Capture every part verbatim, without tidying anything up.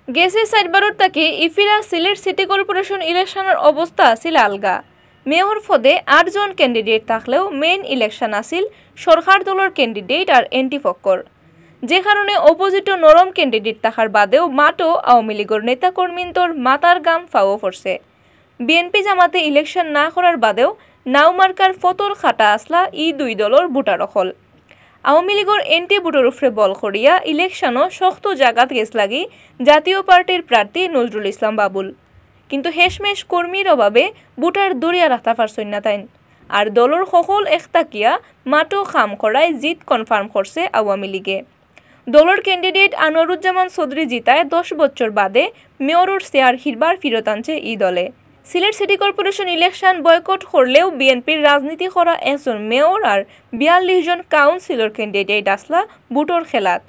গেছে চাইরবারর থাকি ইফিরা সিলেট সিটি কর্পোরেশন ইলেকশনর অবস্থা আছিল আলগা। মেয়র পদে আটজন ক্যান্ডিডেট থাকলেও মেইন ইলেকশন আছিল সরকার দলর ক্যান্ডিডেট আর এনটি পক্ষর, যে কারণে অপোজিটো নরম ক্যান্ডিডেট থাকার বাদেও মাঠো আওয়ামী লীগর নেতাকর্মীন্তর মাথার ঘাম ফাও পড়ছে। বিএনপি জামাতে ইলেকশন না করার বাদেও নাও মার্কার ফতর খাটা আসলা ই দুই দলর ভোটার অকল। আওয়ামী লীগর এনটি ভোটর উপরে বল করিয়া ইলেকশনও শক্ত জাগাত গেছ লাগি জাতীয় পার্টির প্রার্থী নজরুল ইসলাম বাবুল। কিন্তু হেশমেশ কর্মীর অভাবে ভোটার দরিয়া রাখতা পারছইন না তাইন। আর দলর সকল এক থাকিয়া মাঠো কাম করায় জিত কনফার্ম করছে আওয়ামী লীগে। দলর ক্যান্ডিডেট আনোয়ারুজ্জামান চৌধুরী জিতায় দশ বছর বাদে মেয়রর চেয়ার হিরবার ফিরত আনছে ই দলে। Sylhet city corporation election boycott করলেও বিএনপির রাজনীতি করা একজন মেয়র আর বিয়াল্লিশ জন কাউন্সিলর ক্যান্ডিডেট আসলা ভোটর খেলাত।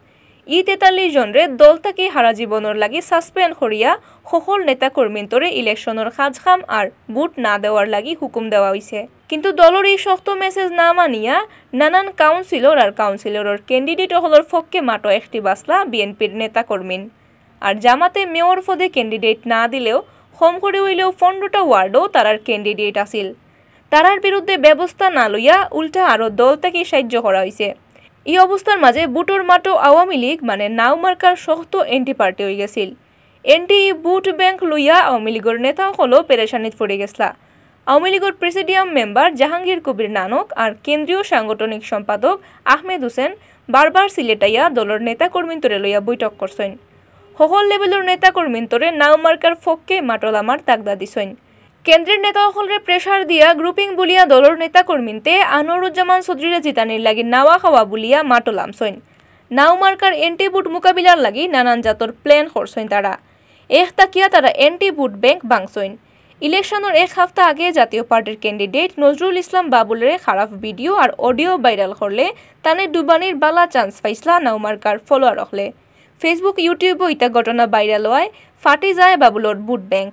ই তেতাল্লিশ জনরে দল থাকি হারা জীবনর লাগি সাসপেন্ড করিয়া সকল নেতাকর্মীন্তরে ইলেকশনর কাজকাম আর ভোট না দেওয়ার লাগি হুকুম দেওয়া অইছে। কিন্তু দলর ই শক্ত মেসেজ না মানিয়া নানান কাউন্সিলর আর কাউন্সিলরর ক্যান্ডিডেট অকলর পক্ষে মাঠো একটি বাসলা বিএনপির নেতাকর্মীন। আর জামাতে মেয়র পদে ক্যান্ডিডেট না দিলেও কম করি অইলেও পনেরোটা ওয়ার্ডও তারার ক্যান্ডিডেট আছিল। তারার বিরুদ্ধে ব্যবস্থা না লইয়া উল্টা আরও দল থাকি সাহায্য করা অইছে। ই অবস্থার মাঝে ভোটর মাঠো আওয়ামী লীগ মানে নাও মার্কার শক্ত এন্টি পার্টি অইগেছিল। এন্টি ই ভোট ব্যাংক লইয়া আওয়ামী লীগর নেতা অকলও পেরেশানিত পড়ি গেছলা। আওয়ামী লীগর প্রেসিডিয়াম মেম্বার জাহাঙ্গীর কবির নানক আর কেন্দ্রীয় সাংগঠনিক সম্পাদক আহমেদ হোসেন বারবার সিলেট আইয়া দলর নেতাকর্মীন্তরে লইয়া বৈঠক করছইন। সকল লেভেলর নেতাকর্মীন্তরে নাও মার্কার পক্ষে মাঠো লামার তাগদা দিছইন। কেন্দ্রের নেতা অকলরে প্রেশার দিয়া গ্রুপিং বুলিয়া দলর নেতাকর্মীন্তে আনোয়ারুজ্জামান চৌধুরীরে জিতানির লাগি নাওয়া খাওয়া বুলিয়া মাঠো লামছইন। নাও মার্কার এন্টি ভোট মোকাবিলার লাগি নানান জাতর প্ল্যান করছইন তারা। এক তাকিয়া তারা এন্টি ভোট ব্যাংক ভাঙছইন। ইলেকশনর এক হাপ্তা আগে জাতীয় পার্টির ক্যান্ডিডেট নজরুল ইসলাম বাবুলরে খারাপ ভিডিও আর অডিও ভাইরাল করলে তানে ডুবানির বালা চান্স পাইছলা নাও মার্কার ফলোয়ার অকলে। Facebook, YouTube-ও ইতা ঘটনা ভাইরাল অওয়ায় ফাটি যায় বাবুলর ভোট ব্যাংক।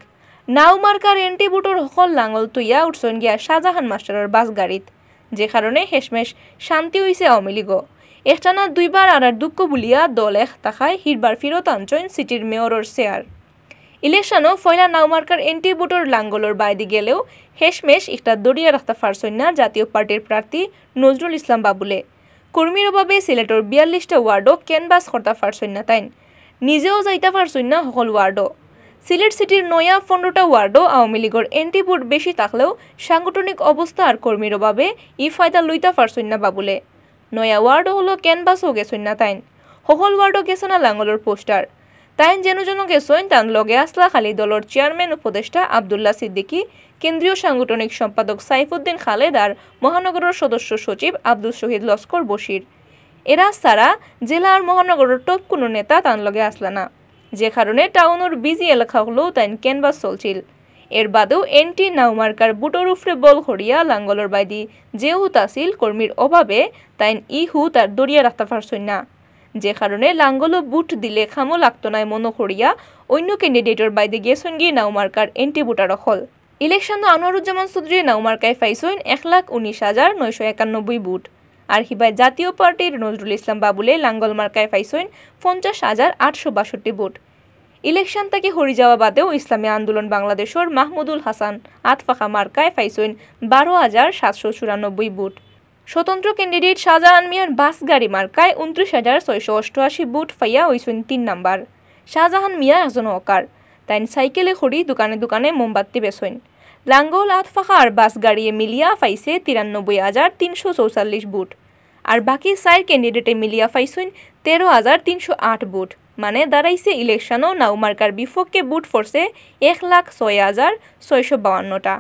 নাও মার্কার এন্টি ভোটর হকল লাঙ্গল তুইয়া উঠছইন গিয়া শাহজাহান মাস্টারর বাস গাড়িত, যে কারণে হেশমেশ শান্তি অইছে আওয়ামী লীগও। একটানা দুইবার আর আর দুঃখ বুলিয়া দল এক তাকায় হিরবার ফিরত আনছইন সিটির মেয়রর চেয়ার। ইলেকশনও ফয়লা নাও মার্কার এন্টি ভোটর লাঙ্গলর বাইদি গেলেও হেশমেশ একটা দরিয়া রাখতা পারছইন না জাতীয় পার্টির প্রার্থী নজরুল ইসলাম বাবুলে। কর্মীর অভাবে সিলেটর বিয়াল্লিশটা ওয়ার্ডও ক্যানভাস করতা পারছইন না তাইন। নিজেও যাইতা পারছইন না হকল ওয়ার্ডও। সিলেট সিটির নয়া পনেরোটা ওয়ার্ডও আওয়ামী লীগর এন্টি ভোট বেশি থাকলেও সাংগঠনিক অবস্থা আর কর্মীর অভাবে ই ফায়দা লইতা পারছইন না বাবুলে। নয়া ওয়ার্ডও হলো ক্যানভাসও গেছইন না তাইন। হকল ওয়ার্ডও গেছে না লাঙ্গলর পোস্টার। তাইন যেন যেন গেছইন, তান লগে আসলা খালি দলর চেয়ারম্যান উপদেষ্টা আব্দুল্লাহ সিদ্দিকী, কেন্দ্রীয় সাংগঠনিক সম্পাদক সাইফুদ্দিন খালেদ আর মহানগরর সদস্য সচিব আব্দুল শহীদ লস্কর বশির। এরা ছাড়া জেলা আর মহানগরর টপ কোনো নেতা তান লগে আসলা না, যে কারণে টাউনর বিজি এলাকা হলেও তাইন ক্যানভাস চলছিল। এর বাদেও এন্টি নাও মার্কার ভোটর উপরে বল করিয়া লাঙ্গলর বাইদি যে হুত আছিল কর্মীর অভাবে তাইন ই হুত আর দরিয়া রাখতা পারছইন না, যে কারণে লাঙ্গলও ভোট দিলে খামো লাগতো নায় মনো করিয়া অন্য ক্যান্ডিডেটর বাইদে গেছইন গিয়ে নাও মার্কার এন্টি ভোটার অকল। ইলেকশনও আনোয়ারুজ্জামান চৌধুরী নাও মার্কায় পাইছইন এক লাখ উনিশ হাজার নয়শো একানব্বই ভোট, আর হিবায় জাতীয় পার্টির নজরুল ইসলাম বাবুলে লাঙ্গল মার্কায় পাইছইন পঞ্চাশ হাজার আটশো বাষট্টি ভোট। ইলেকশন থাকি হরি যাওয়া বাদেও ইসলামী আন্দোলন বাংলাদেশর মাহমুদুল হাসান আতফাকা মার্কায় পাইছইন বারো হাজার সাতশো চুরানব্বই ভোট। স্বতন্ত্র ক্যান্ডিডেট শাহজাহান মিয়ার বাস গাড়ি মার্কায় ঊনত্রিশ হাজার ছয়শো অষ্টআশি ভোট পাইয়া অইছইন তিন নাম্বার। শাহজাহান মিয়া একজন হকার, তাইন সাইকেলে খড়ি দোকানে দোকানে মোমবাতি বেচইন। লাঙ্গল আতফাকা আর বাস গাড়িয়ে মিলিয়া পাইছে তিরানব্বই হাজার তিনশো চৌচল্লিশ ভোট। আর বাকি চাইর ক্যান্ডিডেটে মিলিয়া পাইছইন তেরো হাজার তিনশো আট ভোট, মানে দাঁড়াইছে ইলেকশনও নাও মার্কার বিপক্ষে ভোট পড়ছে এক লাখ ছয় হাজার ছয়শো বাউান্নটা।